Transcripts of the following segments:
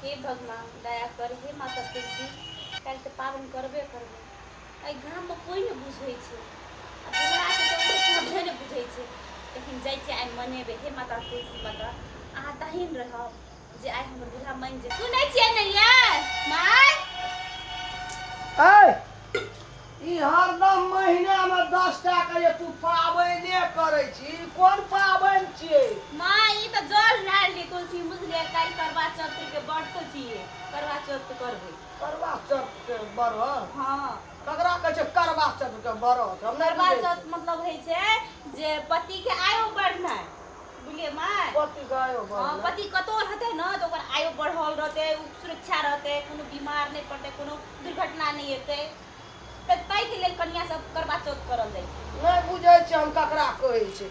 हे भगवान दया कर हे माता तुलसी काल्हि तऽ पाबनि करबे करबै एहि गाममे कोइ नहि बुझै छै आ दुल्हा छै तऽ ओ सोझे नहि बुझै छै लेकिन जाइ छियै आइ मनेबै हे माता तुलसी माता अहाँ तहीन रहब जे आइ हमर दुल्हा मानि जे सुनै छियै ने यै माय ऐ ई हरदम महीनामे 10 टा के जे तू पाबैने करै छी ई कोन पाबनि छियै? माँ ई तऽ जल ढारलियै तुलसी बुझलियै काल्हि करवा चौथ के व्रत छियै करवा चौथ करबै। करवा चौथ के व्रत? हँ। ककरा कहै छै करवा चौथ के व्रत? हम नहि करवा बुझै चौथ छियै। मतलब होइ छै जे पति के आयु बढ़नाइ बुझलियै माय? पति के आयु हँ बढ़नाइ। पति कतौ रहतै ने तऽ ओकर आयु बढ़ल रहतै ओ सुरक्षा रहतै कोनो बीमार नहि पड़तै कोनो दुर्घटना नहि हेतै तऽ ताहिके लेल कनिया सब करवा चौथ करल जाइ छै। नहि बुझै छियै हम ककरा कहै छै।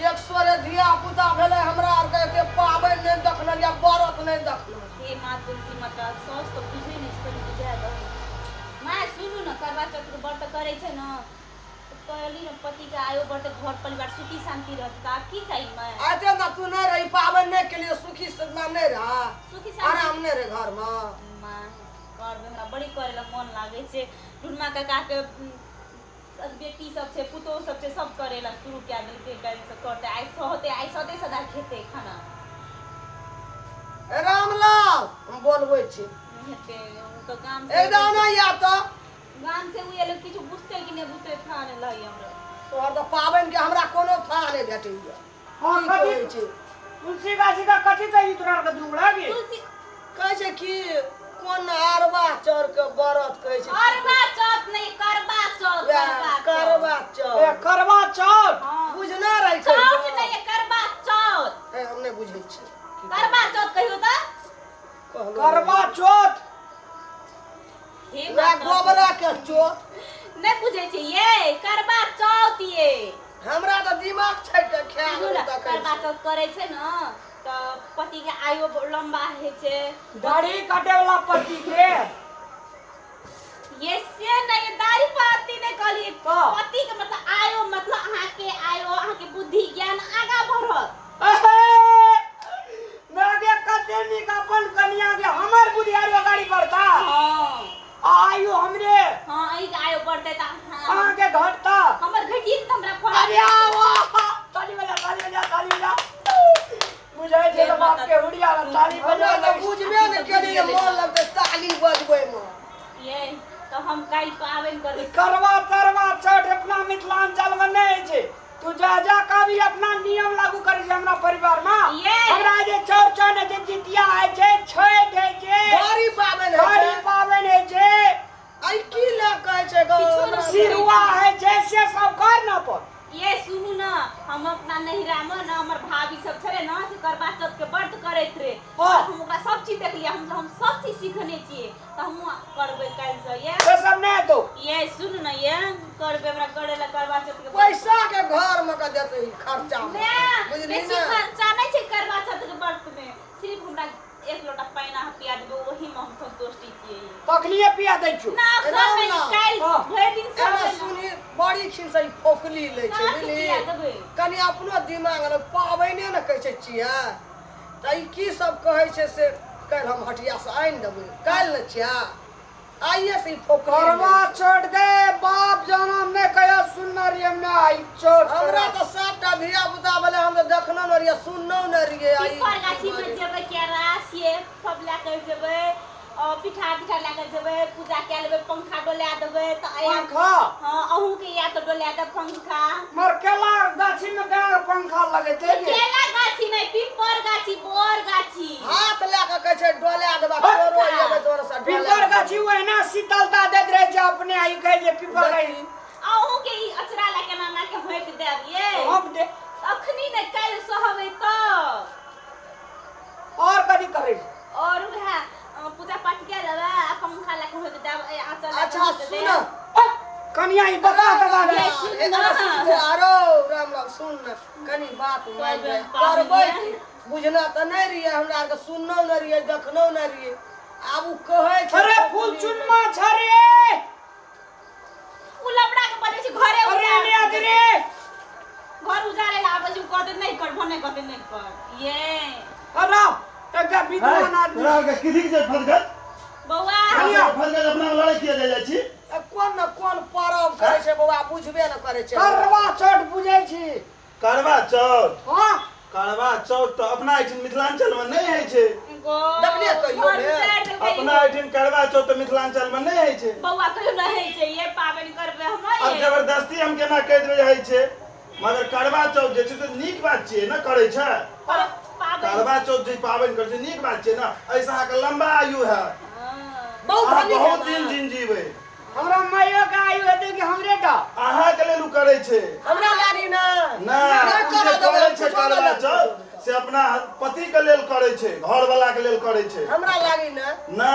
एक सोरे धिया पुता भेलै हमरा आरके एते पाबनि नहि देखने रहियै व्रत नहि देखने। हे माँ तुलसी माता साउस तऽ बुझै नहि छै कनि बुझा दहु। माय सुनू ने करवा चौथके व्रत करै छै ने तऽ कहली ने पतिके आयु बढ़तै घर परिवार सुखी शान्ति रहतै तऽ आब की चाही माय? एते ने तू नहि रही पाबनि नहि केलियै सुखी नहि रह सुखी शान्ति आराम नहि रहै घरमे। माय करबै हमरा बड़ी करै लए मन लागै छै टुनमा काकाके बेटी सब छै पुतोहु सब छै सब करै लए शुरू कए देलकै काल्हिसँ करतै आइ सहतै आइ सदे सदा खेतै खाना। रामलाल हम बोलबै छी। नहि हेतै ओ तऽ गाम से एकदम नहि आयत तऽ गाम से ओ एलै किछु बुझतै कि नहि बुझतै था नहि लहै हमरा। तोहर तऽ पाबनिके हमरा कोनो था नहि भेटैए। हँ की कथी कहै छै? तुलसी गाछी का कथी चाहिए तोरा आरके दुगड़ा गे? तुलसी कहै छै कि कोन अरबा चाउर के व्रत कहै छै? अरबा चौथ नहि करबा चौथ। वएह, करबा चौथ। करबा ए चौथ। करवा चौथ। हँ बुझना रहै चौथ कहियो? नहि करबा चौथ। ए, हम नहि बुझै छी की करबा चौथ कहियो तऽ। कहलहुँ। करवा चौथ। हे वएह माता गोबरा के चोत। नहि बुझै छी ये करबा चौथ ये। हमरा तऽ दिमाग छै तऽ खा सुनू गेलहुँ ने तखन करबा से। चौथ करै छै ने तऽ पति के आयु लम्बा होइ छै। दाढ़ी काटे वाला पति के ये से नहीं दाढ़ी पति नहीं कहलिए तऽ? पति के मतलब आयु मतलब अहाँके आयु अहाँके बुद्धि ज्ञान आगा बढ़त। मैं कते नीक अपन कनिया के हमर बुधियार गाड़ी बढ़ता। हाँ आयु हमरे। हाँ अहीं के आयु बढ़तै तऽ अहाँ के घटता। हमर घटिए तऽ हमरा फल अरे वाह ताली बजा ताली बजा ताली बजा बुझाइ छै तऽ बाप के हुड़िया ताली हमरा बजा तऽ बुझबे नहि केलियै मन लगतै ताली बजबैमे। ये तऽ हम काल्हि पाबनि करबै। करवा तरवा चौथ अपना मिथिलांचल में नहीं होइ छै। तू जा जा कभी अपना नियम लागू करै छै हमरा परिवार में। ये। हमरा जे चौरचन होइ छै जितिया होइ छै छठि होइ छै घड़ी पाबनि होइ घड़ी छै। पाबनि होइ छै। आई की लए कहै छै गौ? किछो नहि। सिरुआ होइ छै से सब कर न पर। ये सुनू न हम अपना नैहरा में न हमर भाभी सब छलै न से करवा चौथ के व्रत करैत रहे। हाँ। हम ओकरा सब चीज देखलियै हम सब चीज सीखने छियै तऽ हमहूँ करबै काल्हिसँ ये। से सब नहि हेतौ। ये सुनू न ये करबै हमरा करै लए करवा चौथ के व्रत। पैसा के घर में के देतै ई खर्चा में। ने बुझली बेसी ने? खर्चा नहि छै करवा चौथ के व्रत में सिर्फ हमरा एक लोटा पानि अहाँ पिया देबै ओही में हम संतुष्टि छियै। तखनिये पिया दै छियौ। ना एखन नहि राम राम। काल्हि हाँ। भरि दिन एना सहबै ने। सुनी बड़ी खिन से ई फोकली लै छै साँझके बुझली? पिया देबै। कनि अपनो दिमाग लग पाबैने ने कहै छै छियै तऽ ई की सब कहै छै से काल्हि हम हटिया से आनि देबै काल्हि ने छियै आइए से ई फोकली लै करवा छै। चौथ गे बाप जनम ने कहियो सुनने रहियै हम नहि चौथ हमरा तऽ 7टा धिया पुता भेलै हम तऽ देखनो नहि रहियै सुननो नहि रहियै आ ई पीपर गाछी में जेबै केरा सेब सब लए कऽ जेबै और पिठा तिठा लए कऽ जेबै पूजा कए लेबै पंखा डोला देबै तऽ आयब। पंखा? हाँ अहूँके या तऽ डोला देब पंखा। मर केला गाछी में केना पंखा लगेतै गे? केला गाछी नहि पीपर गाछी बर गाछी। हाथ लए कऽ कहै छै डोला देबा तोरो एबै तोरो से डोला पीपर देबा। गाछी ओहिना शीतलता दैत रहै छै अपने आ ई कहै छै पीपर गाछी। अहूँके ई अचरा लए कऽ एना एना के होंकि देब ये। होंक दे। अखनी नहि काल्हि सहबै तऽ। और कथी करै छै? और वएह पूजा पाठ कए लेबै आ पंखा लए कऽ होंकि देब ए आँचल लए कऽ अच्छा होंकि सुन देब। कनिया ई बता कका ये सुन एना ना। सुन आरो रामलाल सुन न कनि बात मान सब ले पाबनि करबै ये। की बुझना तऽ नहि रहियै हमरा आरके सुननो नहि रहियै देखनो नहि रहियै आब ओ कहै छै अरे फूल चुनमा छ रे। उ लबड़ा के बजै छै घरे अरे उजाड़। ने आदि रे। घर उजाड़े ला आबै छै, उ कहतै नहि कर, भने कहतै नहि कर। ये। अरे एकटा विद्वान आदमी। तोरा आरके किथिक छै फसगत? बौआ। फसगत अपना लड़ै किया जाइ जाइ छी? आ कोन न कोन परब करै छै बौआ, बुझबे न करै छै। करवा चौथ बुझै छी? करवा चौथ? हाँ। करवा चौथ तऽ अपना एहिठाम मिथिलांचल मे नहि होइ छै। देखलियै कहियो घर ने? उजाड़ि देलकै। अपना एहिठाम करवा चौथ तऽ मिथिलांचल मे नहि होइ छै। बौआ कहियो नहि होइ छै ये पाबनि करबै हम आब ये। जबरदस्ती हम केना कहि देबै जे होइ छै, मगर करवा चौथ जे छै से नीक बात छियै ने करै छै। पाबनि करवा चौथ जे पाबनि करै छै नीक बात छियै ने, एहिसँ अहाँके लम्बा आयु हैत। हँ। बहुत अहाँ धनी बहुत है दिन ना। दिन जीबै। हमरा माइयो के आयु हेतै कि हमरे टा? अहाँके लेल ओ करै छै। हमरा लागी ना। ना, नहि ओ जे करऽ देबै, करै छै कुछो करवा नहि चौथ से अपना पति के लेल करै छै, घरवाला के लेल करै छै। हमरा लागी ना। ना।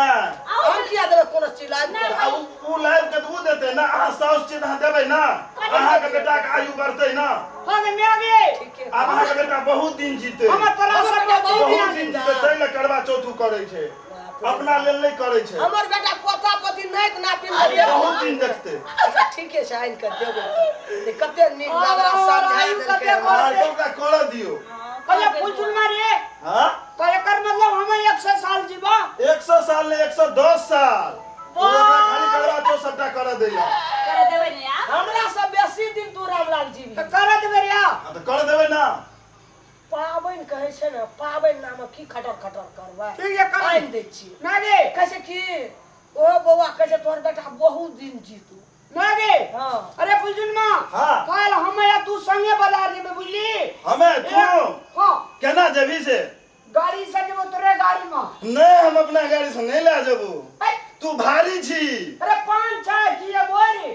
हम किया देबै कोनो चीज लाइब? नहि। आ उ लाइब के तऽ उ देतै ना, अहाँ साउस छियै तऽ अहाँ देबै ना, अहाँके बेटाके आयु बढ़तै ना। हाँ तऽ माय गे। ठीके। आब अहाँके बेटा बहुत दिन जीतै। हमर तोरा हमर सब बेटा बहुत बहुत दिन दिन जीतै, ताहि लए करवा चौथ उ करै छै, अपना लेल नहि करै छै। हमर बेटा पोता पोती नाति नातिन आब देबै। बहुत दिन देखतै। अच्छा ठीके छै, आनि कऽ देबै तऽ। कते नीक और दादा और समझा आयु देलकै कते हमरा। अहाँके ओकरा करऽ दियौ। कहलियै फुलचुन मारे। हाँ। तऽ एकर मतलब हम 100 साल जीबा? 100 साल नहि, 110 साल। ओ ओकरा खाली करवा चौथ सबटा करऽ दैया। करऽ देबै ने आब? हमरा से बेसी दिन तू रामलाल जीवी। तऽ करऽ देबै रे। हाँ, तऽ करऽ देबै ना। पाबनि कहै छै ने, पाबनि नाम की खटर खटर करबै? ठीक है, कर। आनि दै छी। ना गे। कहै छै की ओ बौआ, कहै छै तोहर बेटा बहुत दिन जीतू। ना गे। हाँ। अरे फुलचुन माँ। हाँ। काल्हि हम या तू संगे बाजार जेबै, बुझली? हमे तू? हाँ। केना जेबही से? गाड़ी से जेबो, तोरे गाड़ी में। नहीं, हम अपना गाड़ी से नहीं ले जेबो। ऐ, तू भारी छी। अरे पान चाय किए बोरी?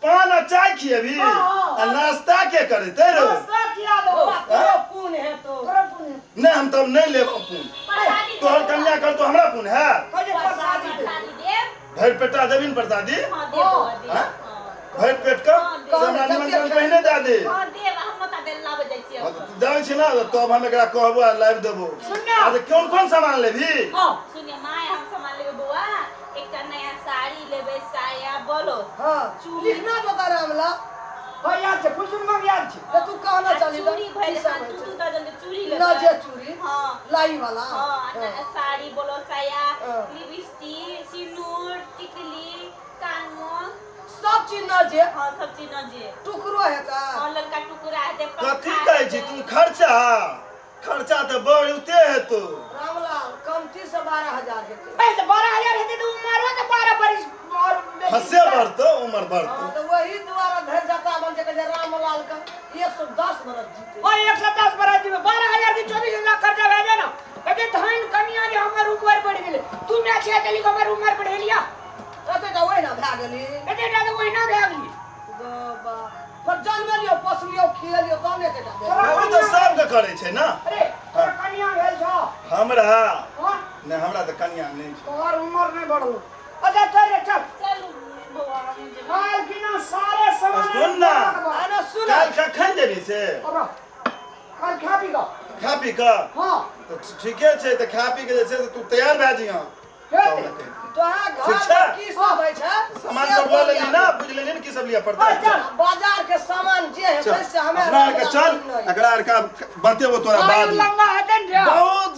पान आ चाय खिएबी? हाँ, हाँ। आ नाश्ता के करेते रो? नाश्ता किया दो? बौआ तोरो पुन हेतो। तोरा पुण्य। नहीं, हम तब नहीं लेब पुन। प्रसादी तोहर देब। कन्या कर तो हमरा पुन है। कहै प्रसादी दे। प्रसादी देब। भरि पेटा देबी ने प्रसादी? हाँ देब बौआ, देब। हाँ? हाँ। भरि पेट का हाँ, देब। से हमरा निमंत्रण पहिने दए दे। हाँ देब, हम बता दे लाबै जाइ छियै। हाँ, तऽ जाइ छी ना तब हम एकरा कहबो आ लाबि देबो। सुन ना। आ तऽ कोन कोन सामान लेबही? हाँ सुनिए माय, हम सामान लेबै बौआ, एकटा नया साड़ी लेबै, साया ब्लाउज। हाँ। चूड़ी। लिखना बता रामलाल। हाँ याद छै, फुलचुन माँ के याद छै। तऽ तू कहना आ चली। चूड़ी भरि हाँ, दू दू दर्जन के चूड़ी लेबै। नजे चूड़ी? हाँ। लाई वाला? हाँ, आ साड़ी ब्लाउज साया। हाँ। लिपस्टिक सिन्दूर टिकली कानमोल। सब चीज नजे? हाँ, सब चीज नजे। टुकड़ो हेता? हाँ, ललका टुकड़ा हेतै। कथी पंखा कहै छी हेतै। तू? खर्चा खर्चा तऽ बढ़िते हेतौ। रामलाल, कमती से 12,000 हेतै। ए, तऽ 12,000 हेतै तऽ उमरो तऽ 12 बरिस और बेसी। हँसे बढ़तौ, उमर हाँ बढ़तौ। तऽ वही दुआरे धरि जाता बन छै, कहै छै रामलाल के 110 बरस जीते। ओ 110 बरस जीबै, 12,000 के 24,000 खर्चा भए जाए ना। एते धन कनिया जे हमर उमर बढ़ि गेलै। तू माय छियै चलि हमर उमर बढ़ेलिया। एते टा ओहिना भए गेली? एते टा तऽ ओहिना भए गेली। बाबा पर जन्मेलियो पोसलियो खियलियो तब ने एते टा भेल। तोरा ओ तऽ सबके करै छै ना। अरे तोरा कनिया भेल छौ? हमरा? हाँ। नहि, हमरा तऽ कनिया नहि छै। तोहर उमर नहि बढ़लो। अच्छा चल रे चल। चलू बौआ, हम जेबै। काल की ना सारे सामान। सुन ना। आने सुन। काल्हि कखन जेबही से? काल खा पी कऽ। खा पी कऽ? हाँ। तऽ ठीके छै, तऽ खा पी के जे छै से तू तैयार भए जइहऽ। हेतै। तोरा घर ठीक छै। में की सब होइ छै सामान से सब लऽ लेली बोलिया। ना, बुझि लेली ने की सब लिअ पड़तै? चल। बाजार के सामान जे हेतै चल से हमे अपना आरके चल, एकरा आरके बतेबो तोरा आयु बाद में। लम्बा हेतै ने रे। बहुत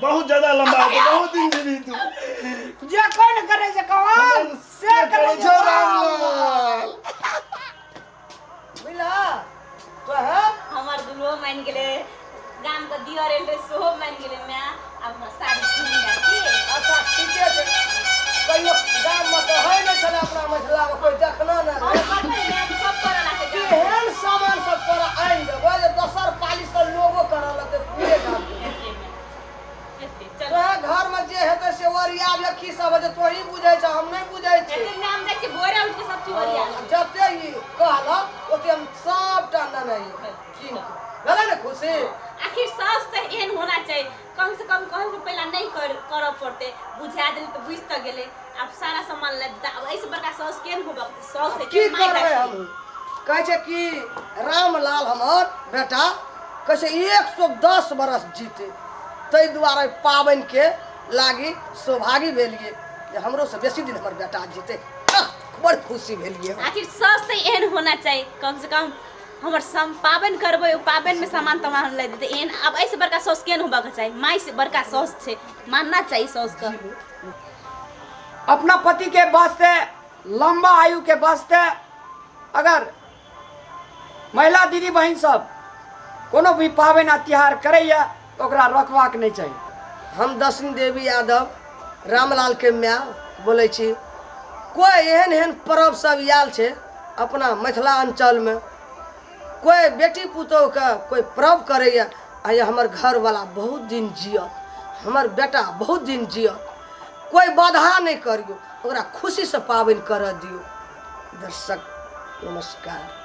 बहुत ज्यादा लंबा हेतै, बहुत दिन जीबी तू। जे कोन करै छै कमाल से करै छै रामलाल। बुझला तो है। हमर दुल्हो मानि गेलै, गाम के दियर एल रहे सेहो मानि गेलै। माय, आब हमरा साड़ी कीन दे की? अच्छा ठीके छै। कहियो गाम में तऽ होइ नहि छलै, अपना मिथिला में कोई देखना नहि हम रहै। करबै माय, हम सब करऽ लागतै गाम। केहन सामान सब तोरा आनि देबो जे दोसर पाली से लोगो करऽ लगतै पूरे गाम के। हेतै माय, हेतै, चल। तोरा घर में जे हेतै से ओरिया की सब होइ छै तोही बुझै छ, हम नहि बुझै छी। हेतै माय, हम जाइ छियै भोरे उठि के सब चीज ओरिया लेबै। जते ई कहलक ओते हम सबटा नेने अयबै कीन कऽ। भेलै ने खुशी? आखिर साउस तऽ एहन होना चाही, कम से कम कहै से पहिला नहि करऽ पड़तै। बुझा देली तऽ बुझि तऽ गेलै। आब सारा सामान लाबि देतै। आब एहिसँ बड़का साउस केहन होबक? साउस आब होइ की छै माय। करबै हम? कहै छै कि रामलाल हमर बेटा कहै छै 110 बरस जीते, ताहि दुआरे पाबनिके लागी सौभाग्य भेलियै जे हमरो से बेसी दिन हमर बेटा जीते। आह, बड़ खुशी भेलियै हम। आखिर साउस तऽ एहन होना चाही, कम से कम। हमर सम पाबनि करबै, ओ पाबनिमे सामान तमान लै देतै। एहन आब एहिसँ बड़का साउस केहन होबाक चाही? मायसँ बड़का साउस छै, मानना चाही साउसके। अपना पति के वास्ते, लंबा आयु के वास्ते अगर महिला दीदी बहिन सब कोनो भी पाबनि आ तिहार करैया तऽ ओकरा रोकबाक नहि चाही। हम दशनी देवी यादव रामलाल के माय बोलै छी। कोइ एहन एहन पर्व सब आयल छै अपना मिथिला अञ्चलमे, कोइ बेटी पुतोहुके कोइ पर्व करैए, आ हमर घरवला बहुत दिन जियत, हमर बेटा बहुत दिन जियत, कोइ बाधा नहि करियौ, ओकरा खुशीसँ पाबनि करऽ दियौ। दर्शक नमस्कार।